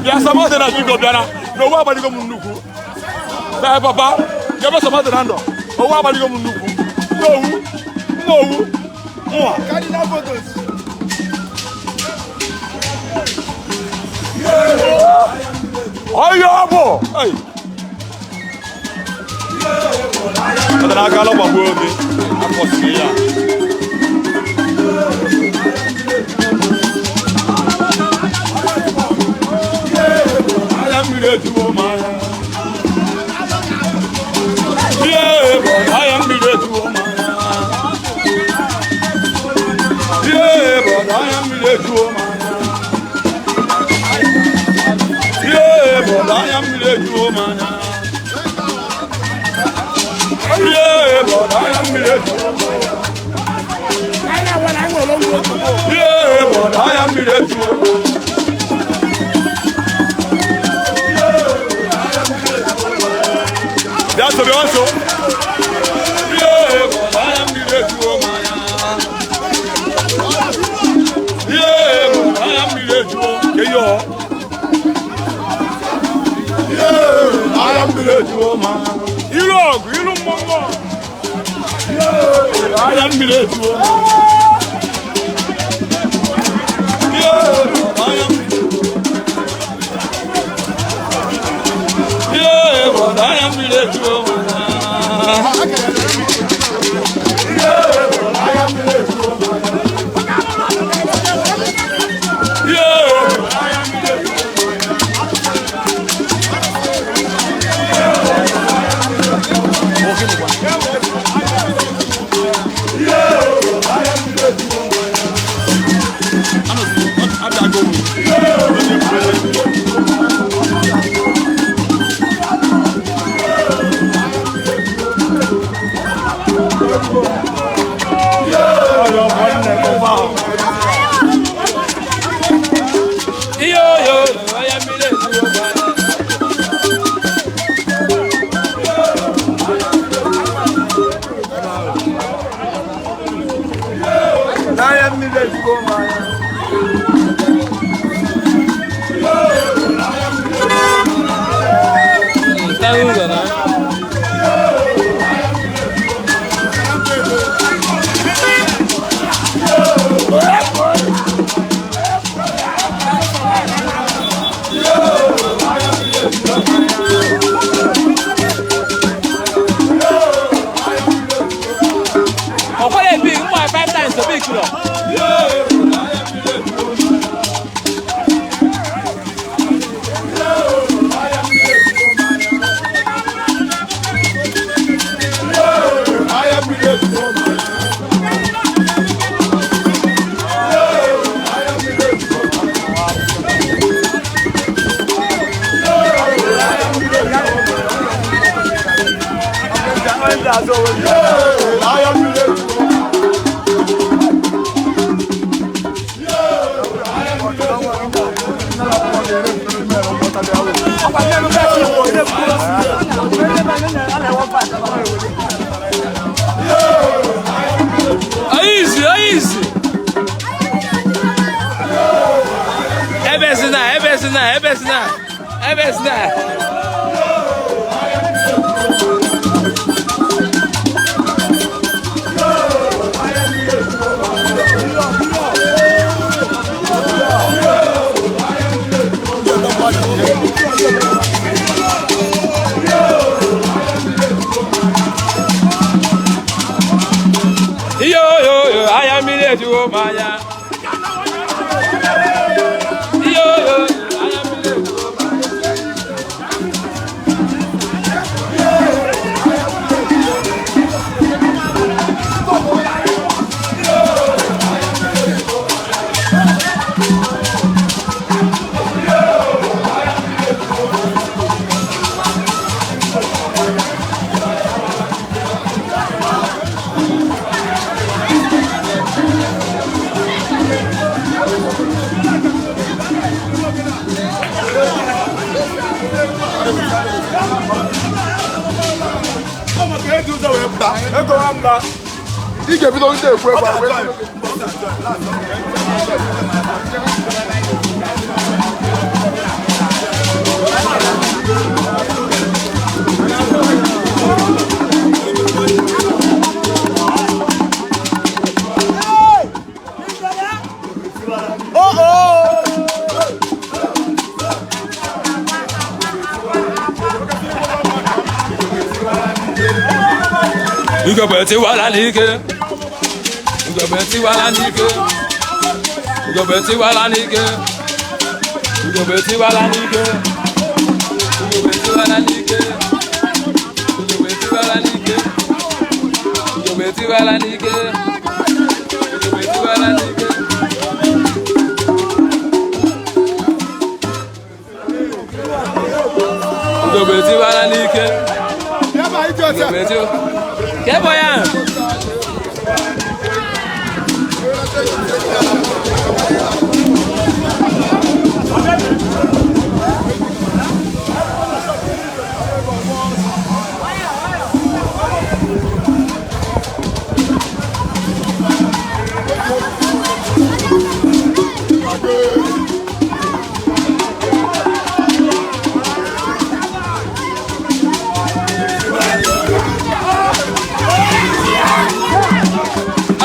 Bịa Samantha na Biko bịara na owu agbaligo m nnukwu. Ee papa, gebe Samantha na ndụ. Owu agbaligo m nnukwu. Nnowu, nnowu, nwa. Ọyọ bụ. Ei. Ọ dị n'aka ala gbagbuo oge. Akpọsiri ya. Anya mmiri ejuwo m anya. Ihe bụ anya mmiri ejuwo m anya. Ihe bụ anya mmiri ejuwo m anya. Ihe bụ anya mmiri ejuwo m anya. Ihe bụ anya mmiri ejuwo m anya. Ihe bụ anya mmiri ejuwo m anya. Bịa so, bịa nso. Ihe bụ anya mmiri ejuwo m anya. Ihe bụ anya mmiri ejuwo ke ihe ọ. Ihe anya mmiri ejuwo m anya. Ilu ọgụ, ilu mmọnwụ. Ihe anya mmiri ejuwo m anya. Ihe anya mmiri. Ihe bụ anya mmiri ejuwo m anya. Ihe bụ anya mmiri ejuwo m anya. Abịago m. Iyo yo, anya mmiri ejuwo m anya. Anya mmiri ejuwo m anya. Nta ụzọ na. Ọkwara ebi mgba five times obi kụrụ. Anya mmiri ejuwo m anya. Anya mmiri ejuwo m anya. Easy, easy. Ebezina, ebezina, ebezina, ebezina. Iyo yo yo, anya mmiri ejuwo m anya. Iyo yo, anya mmiri ejuwo m anya. Ị ga-ebido ndị ekwu ekwe wee. Ugegbe tiwara n'ike. Ugegbe tiwara n'ike. Ugegbe tiwara n'ike. Ugegbe tiwara n'ike. Ugegbe tiwara n'ike. Ugegbe tiwara n'ike. Ugegbe tiwara n'ike. Ugegbe tiwara n'ike. Ugegbe tiwara n'ike. Ugegbe tiwara. Kẹ́ bọ̀ ya.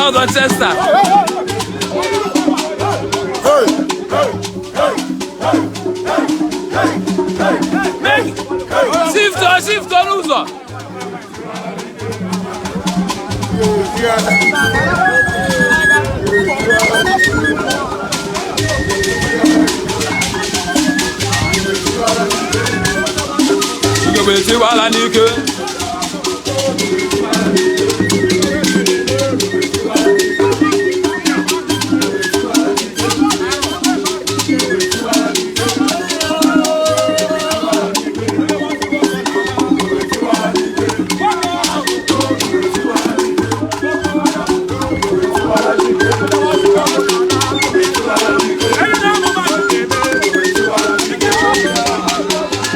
Ọzọ Chester. Shift shift n'ụzọ. Ugegbe tiwara n'ike.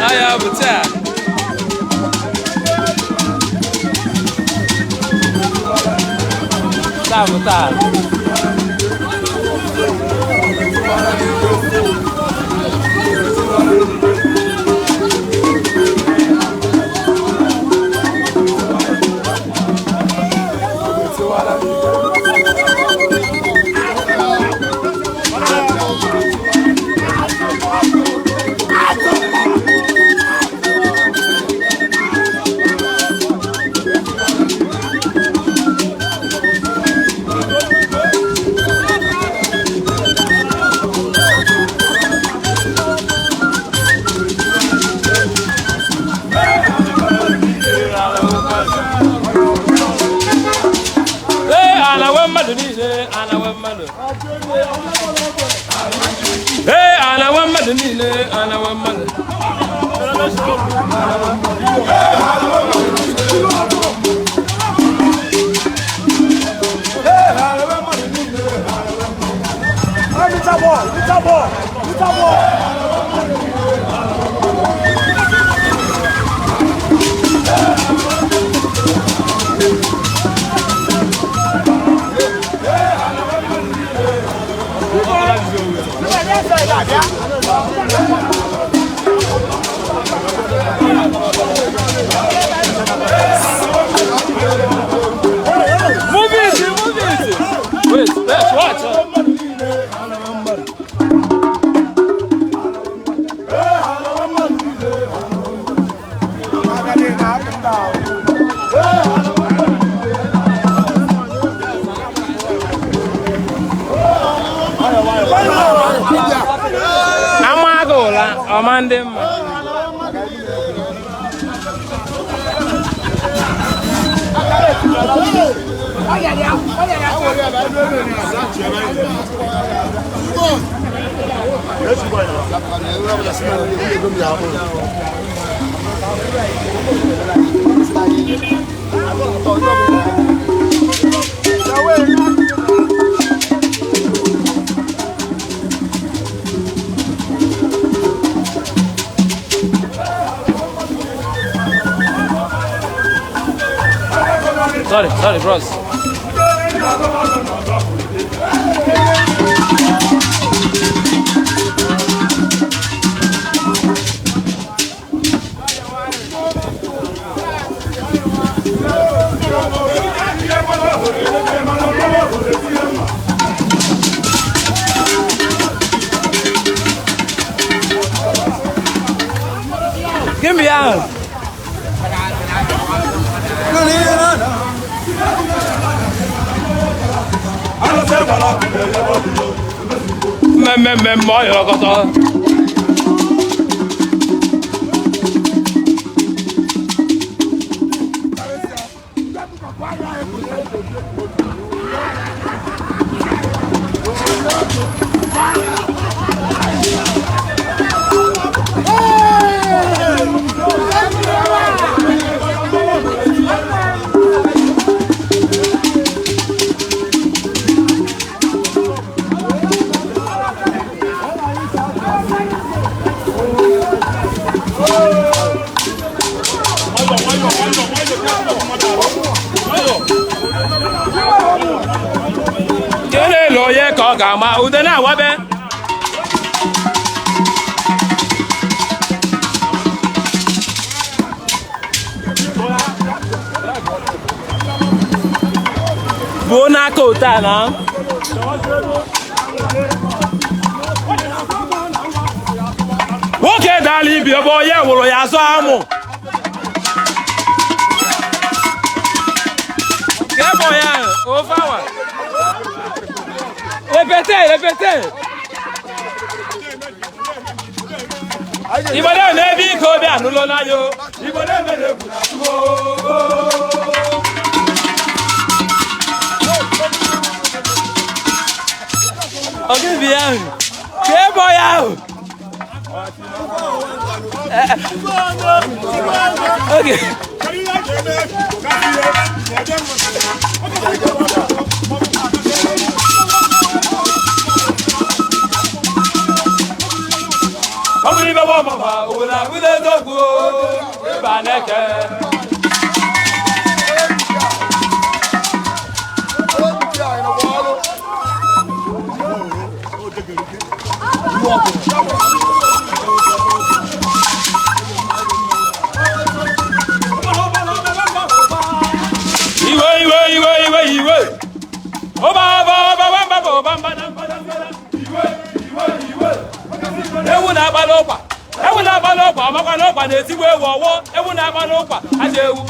Aya bụ taa. Taa bụ taa. Ee, ala nwe mmadụ niile, ala nwe mmadụ. Ee, ala nwe mmadụ niile, ala nwe mmadụ. Meter ball, meter ball. Move it, move it. Wait, wait, watch. Ama agụ ụla, ọma ndị mma. Sorry, sorry, bros. Give me out. Mmemme ọyọkọtọ. Kele onye ka ọ ga-ama ude na-awabe. Buo n'aka otu a na nwoke dara ibi ebe onye wụrụ ya azụ amụ. Répétez, répétez. Igbo na-eme ike obi anụlọ n'anya. Igbo na-eme na-egwu na Ogini ahụ? Ka ebe ọya ahụ? Okay. Iwe iwe iwe iwe iwe. Oba oba oba oba oba oba. Iwe iwe iwe. Ewu na-agba n'ụkwa. Ewu na-agba n'ụkwa, ọmakwa n'ụkwa na-etigbu ewu ọwọ. Ewu na-agba n'ụkwa, aja ewu.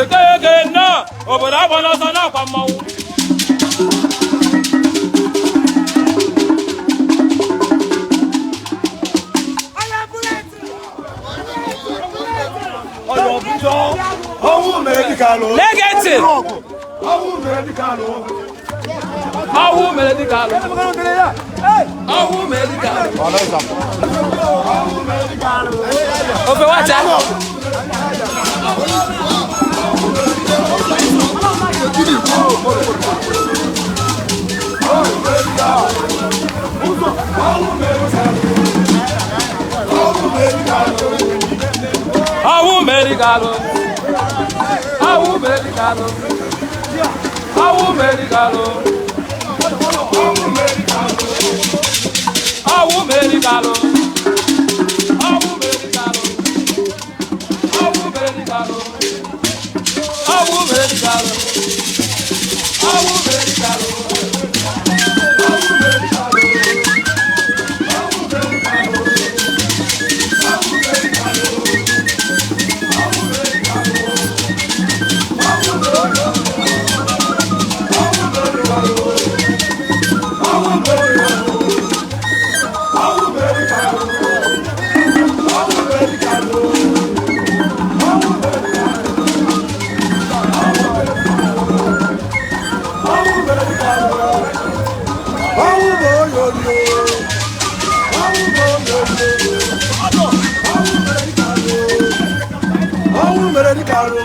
Eke eke nnọọ, obodo agba n'ọsọ n'ọkwa mmọnwụ. Lege ntị. Ọwụ mere dịka alụ. Ọwụ mere dịka alụ. Ofe wacha. Ọwụ mere dịka alụ. Ọwụ mere dịka alụ. Ọwụ mere dịka alụ. Ọwụ mere dịka alụ. Ọwụ mere dịka alụ. Ọwụ mere dịka alụ. Ọwụ mere dịka alụ. Ọwụ mere dịka alụ.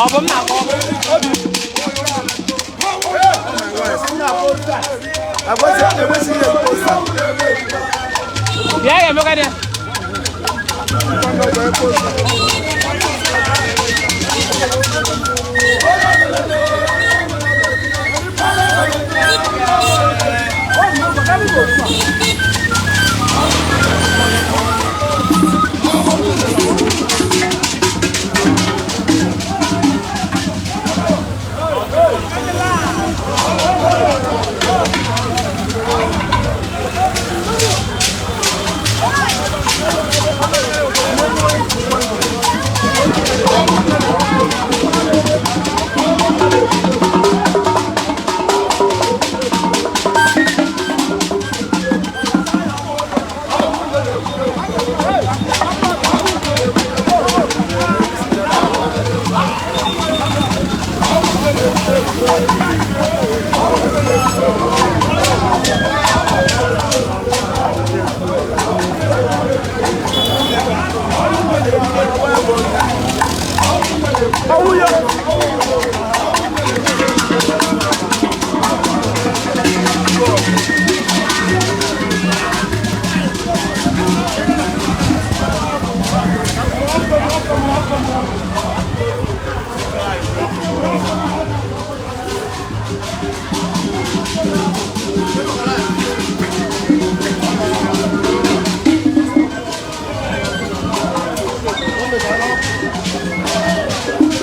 Ọ bụ m na-akpọ obi. Bịa ya emeka dị.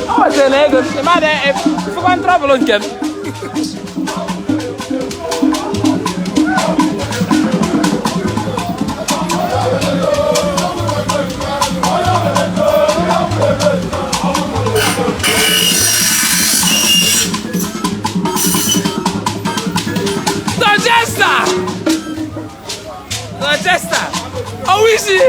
O wetara ego m, mmadụ efukwa trọbụl nke m. Dorchester! Dorchester! Owisi!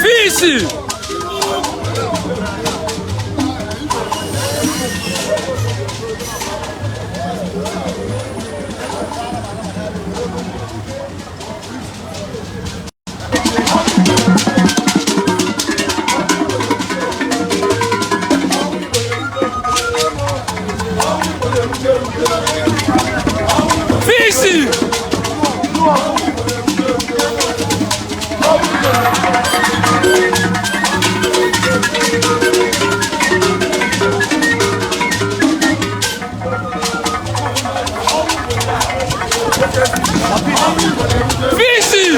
Fish! Fish! Fish!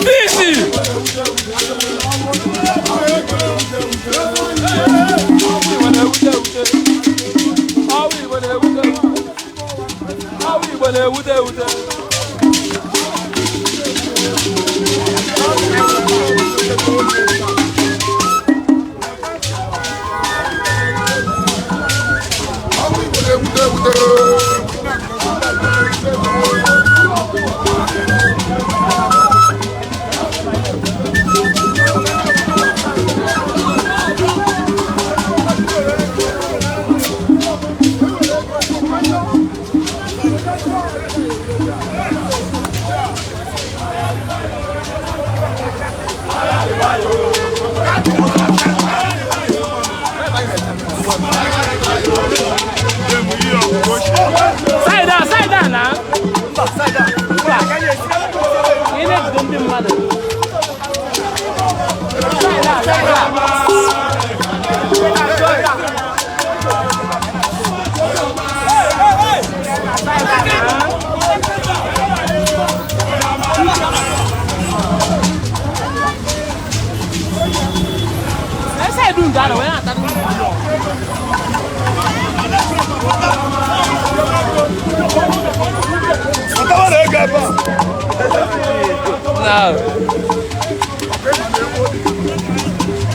Fish! Awu Igbo na-ewute ewute.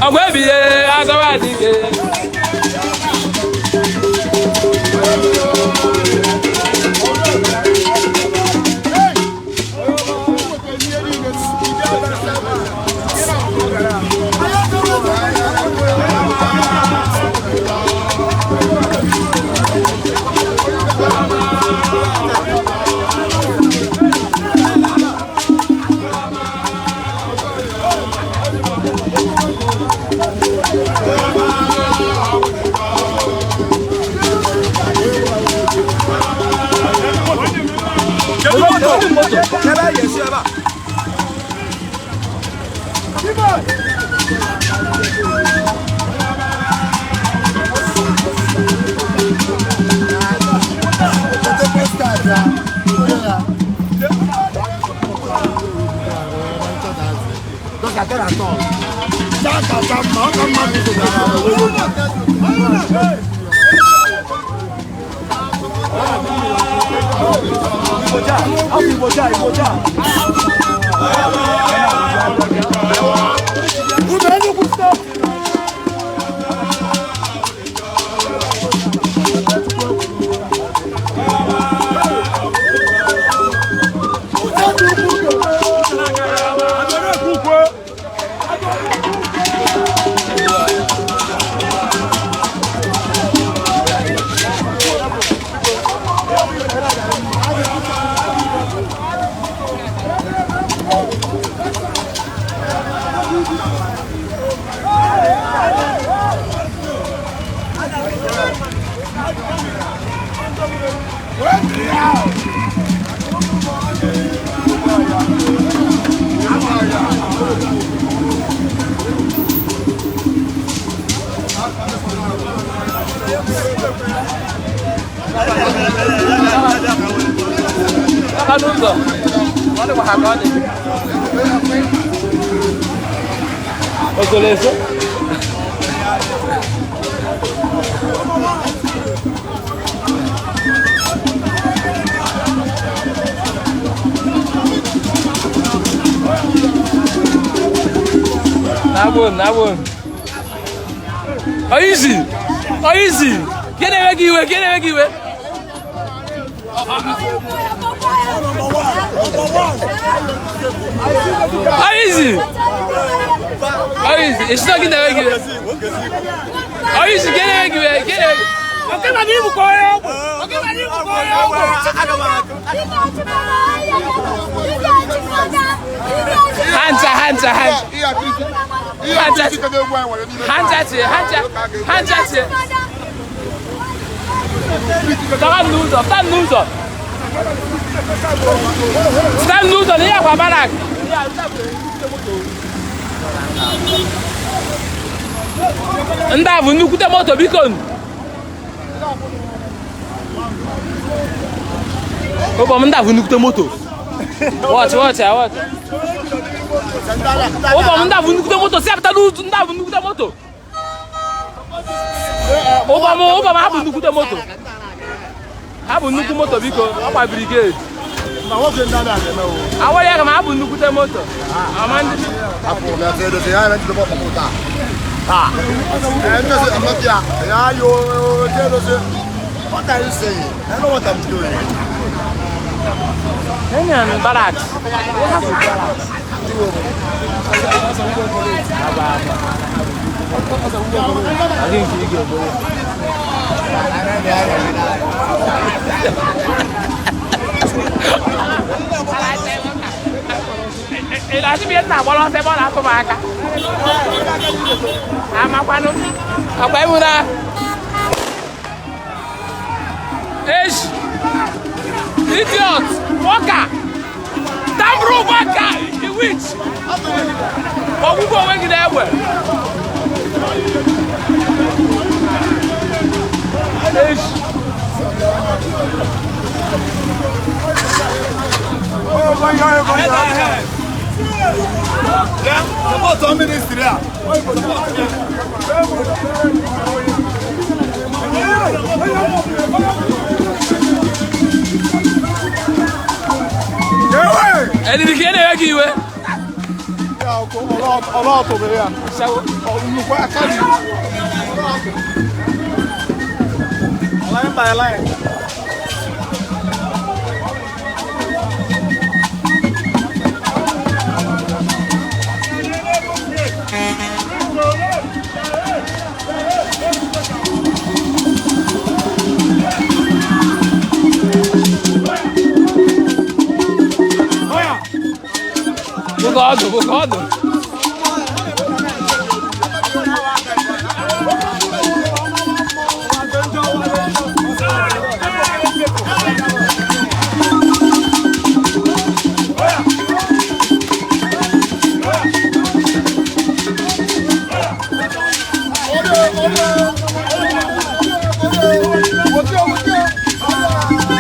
Ọgwụ ebile agawa adịghị. N'ụzọ ọ dịkwa ha ka ọ dị osoro eso. Na-abụ na-abụ oyizi oyizi gị na-ewe gị iwe, gị na-ewe gị iwe. Oyizi oyizi esi na gị na-ewe gị iwe oyizi gị na-ewe gị iwe gị na-ewe gị. Oke ma n'ibu ka onye ọgwụ. Oke ma n'ibu ka onye ọgwụ. Hancha hancha hancha. Hancha hancha tie hancha hancha tie. Tara n'ụzọ, taa n'ụzọ. Taa n'ụzọ na ihe akwa barak. Ndị a bụ nnukwute moto biko. Ụbọ m ndị a bụ nnukwute moto. Watch, watch, watch. Ụbọ m ndị a bụ nnukwute moto si apụta n'ụzọ, ndị a bụ nnukwute moto. Ụbọ m ha bụ nnukwute moto. Ha bụ nnukwu moto biko, ọkwa brigade. Awọ ya ka ma ha bụ nnukwute moto. Ama ndị What are you saying? I know what I'm doing. Kenyan barracks. Ị na-asị m ihe m na-agbara ọsọ ebe ọ na-atụ m aka. Amakwanụ. Akwa iwu na Eish! Idiot! Walker! Tambru Walker! The witch! Ọgwụgwọ onwe gị na-egbe. Eish! Oh, my God, my God. Support ministry a. Edidi ka ị na-ewe gị iwe. Line by line. Bụkọ ọdụ, bụkọ ọdụ.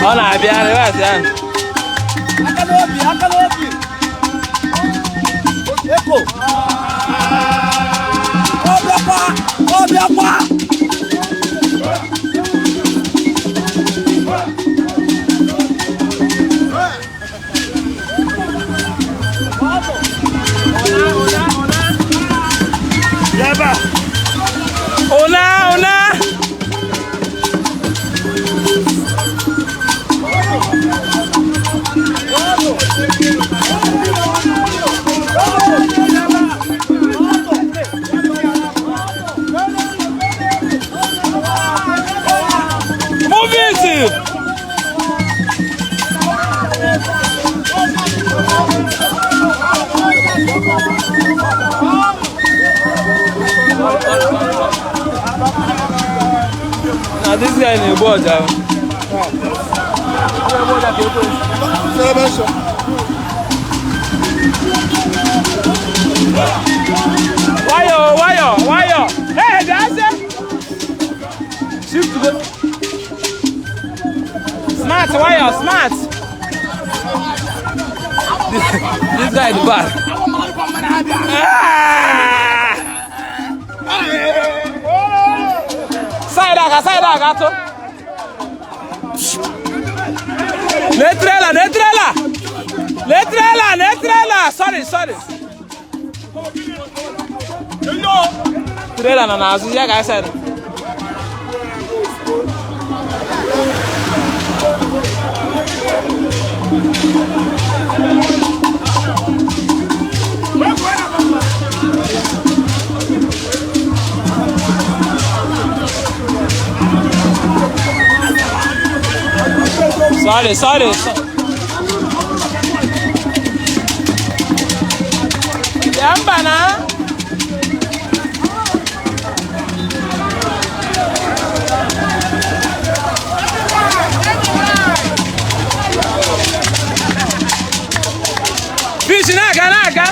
Ọ na-abịa, relax ya. Aka n'obi, aka n'obi. Eko. Ọ bịakwa, ọ bịakwa. Ụna, ụna. Move it! Na this guy na-egbu ọja. Celebration. Nwayọ, nwayọ, nwayọ. Hey, bịa sị. Shift go. Smart, nwayọ, smart. This guy dị bad. Ah! Side aka, side aka atụ. Na trailer, na trailer. Na trailer, na trailer. Sorry, sorry. Trailer nọ n'azụ ya ga side. Sorry, sorry. Bịa mba na. Fish na-aga na-aga.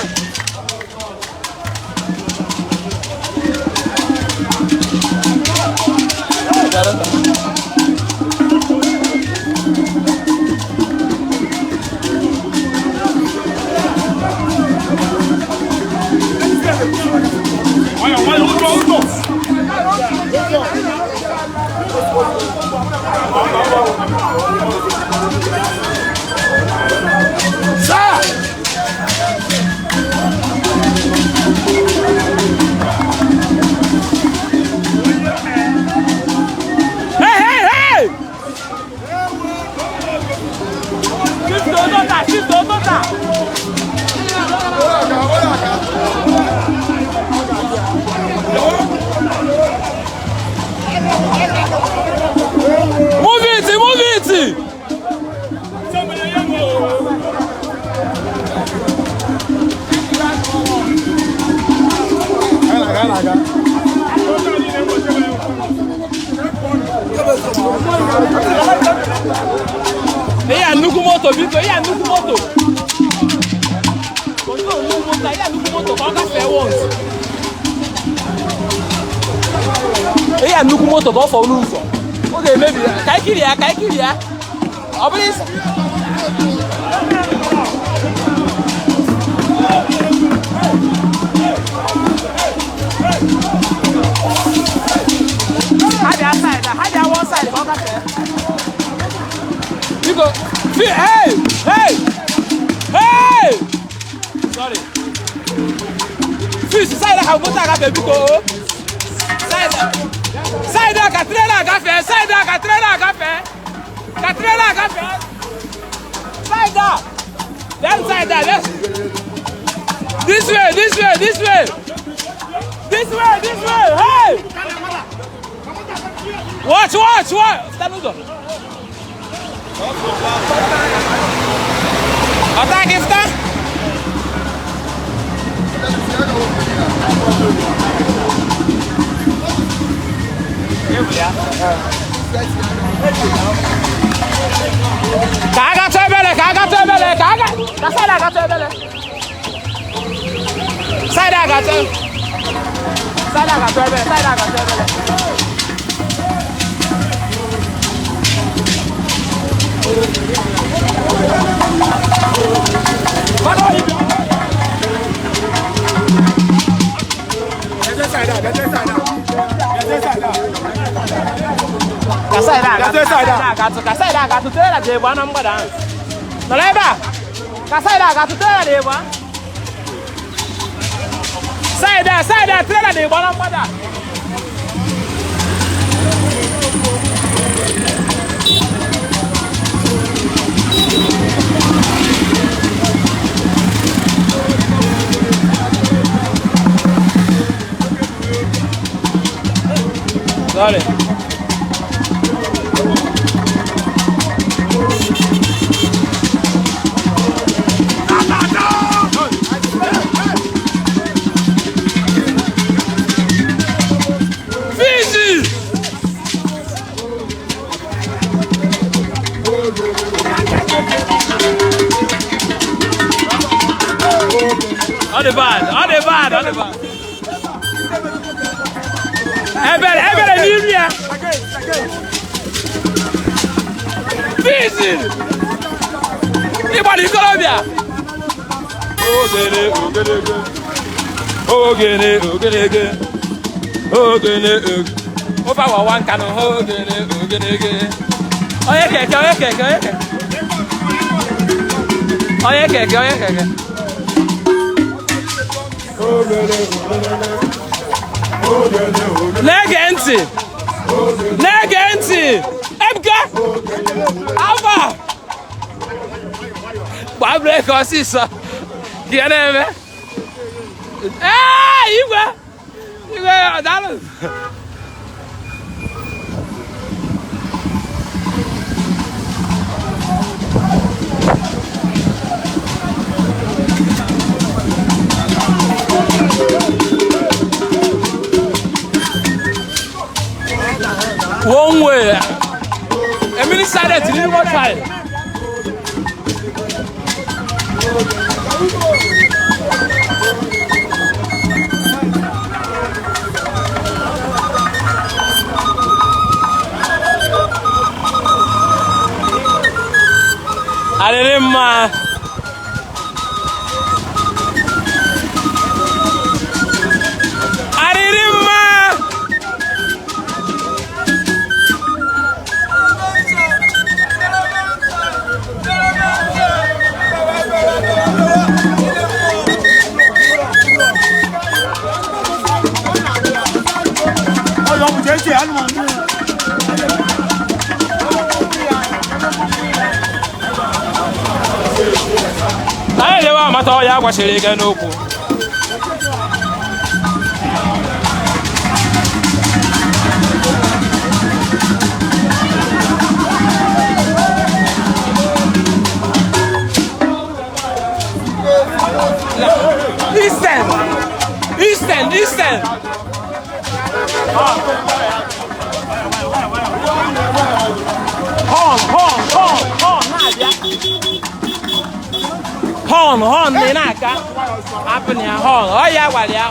Hey, hey, hey! Shift to Odota, shift to Odota. Move it, move it! Ihe a nnukwu moto biko, ihe a nnukwu moto. Control nnukwu moto, ihe a nnukwu moto ka ọ gafee once. Ihe a nnukwu moto ka ọ fọrọ n'ụzọ. Ọ ga-emebi ya. Ka anyị kiri ya, ka anyị kiri ya. Ọ bụrụ isi. Hey! Hey! Hey! Sorry. Fish, side a ka moto agafe biko. Side. Side a ka trailer agafe. Side a ka trailer agafe. Ka trailer agafe. Side a. Then side a. Yes. This way, this way, this way. This way, this way. Hey! Watch, watch, watch. Stand ụzọ. Ọta gị fụta. Ka a gatụ ebele, ka a gatụ ebele, ka a ga ka side agatụ ebele. Side agatụ. Side agatụ ebele, side agatụ ebele. Ka side agatụ, ka side agatụ, ka side agatụ, trailer dị egbu na mgbada ahụ. Nọrọ ebe a. Ka side agatụ, trailer dị egbu. Side a, side a, trailer dị egbu na mgbada. Sorry. Fiji! Ọ dị bad, ọ dị bad, ọ dị bad. Ebere, ebere n'iru ya. Fiji! Ịgbara ikorobịa. Ogene, ogenege. Ogene, ogenege. Ogene, ogene. Ofe awawa nkanụ, ogene, ogenege. Onye keke, onye keke, onye keke. Onye keke, onye keke. Na-ege ntị. Na-ege ntị. Ebuka! Alfa! Gbaa breki ọsịsọ. Ka ya na-eme. Ee, igwe! Igwe, daalụ. One way. A minute silent, you need try. Arịrị mma. Arịrị mma. Anyị elewe amata ọya gwachiri ike n'okwu. Eastern! Eastern! Eastern! Horn! Horn! Horn! Horn! Na-abịa! Horn! Horn! Na ị na-aka! Hapụ na ya horn! Ọ ya gwara ya!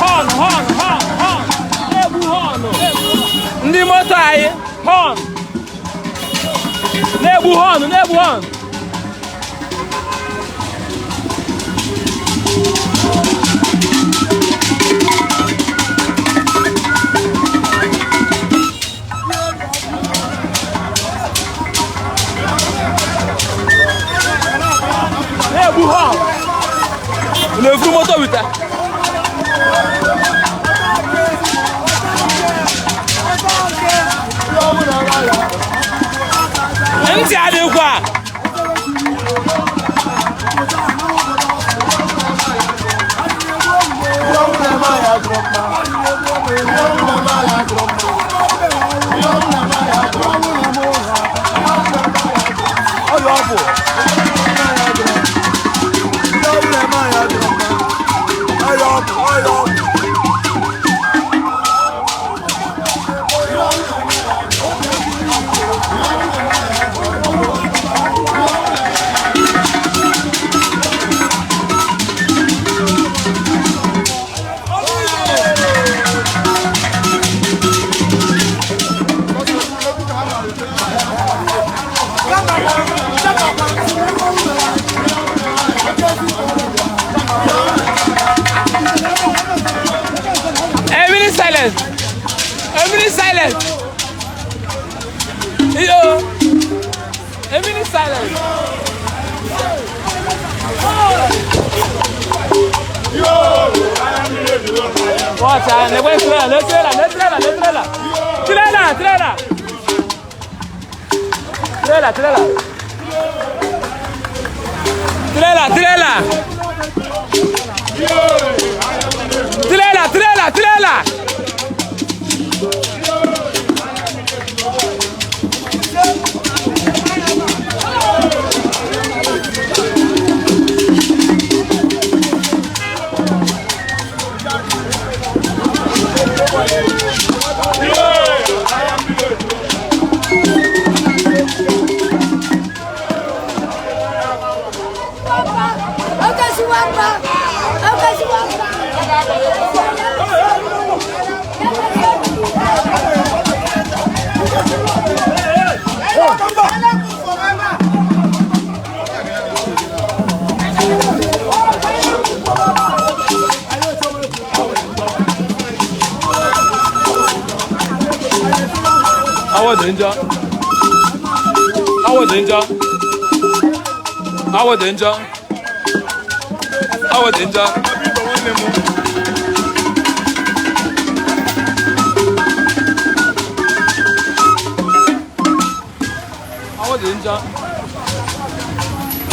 Horn! Horn! Horn! Horn! Na-egbu horn! Ndị moto anyị! Horn! Na-egbu horn! Na-egbu horn! Efuru moto wita. Ntị adịkwa. A minute silence. A minute silence. Yo. A minute silence. Watch out. Trailer, trailer, trailer, trailer. Trailer, trailer. Trailer, trailer. Trailer, trailer. Trailer, trailer, trailer. Awọ dị njọ. Awọ dị njọ. Awọ dị njọ. Awọ dị njọ. Awọ dị njọ.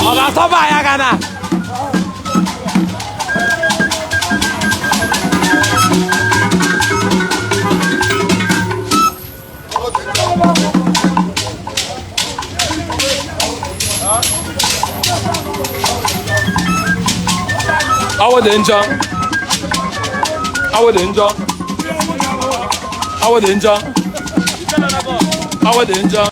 Ọ ga-asọba ya gana. Awọ dị njọ. Awọ dị njọ. Awọ dị njọ. Awọ dị njọ.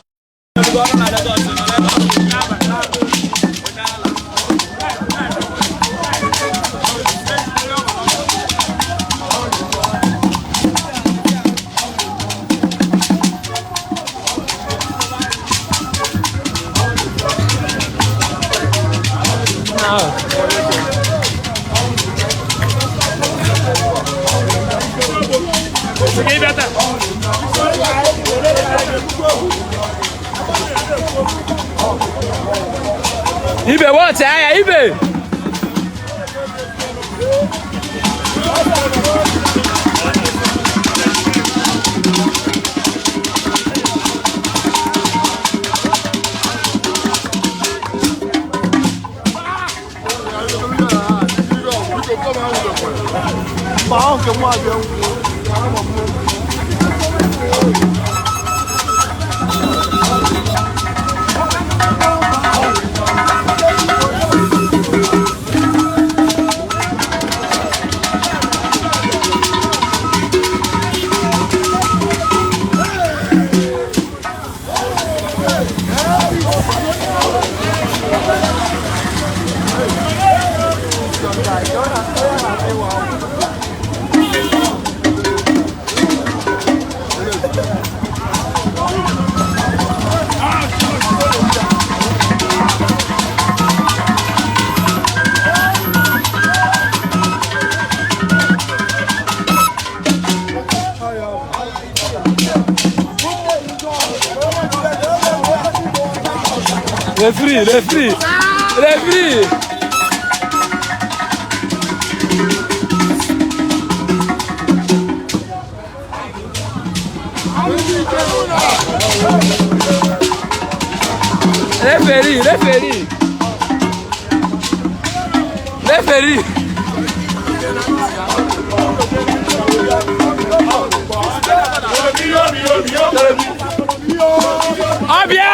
Ibe watch aya ibe. Referee, referee, referee. Referee, referee. Referee. Ọbịa!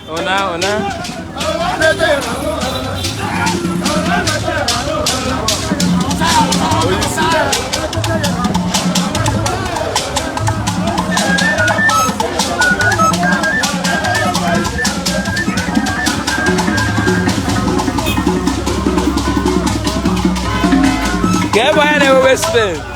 Ona, ona. Ka ebe onye na-ewewe Spain.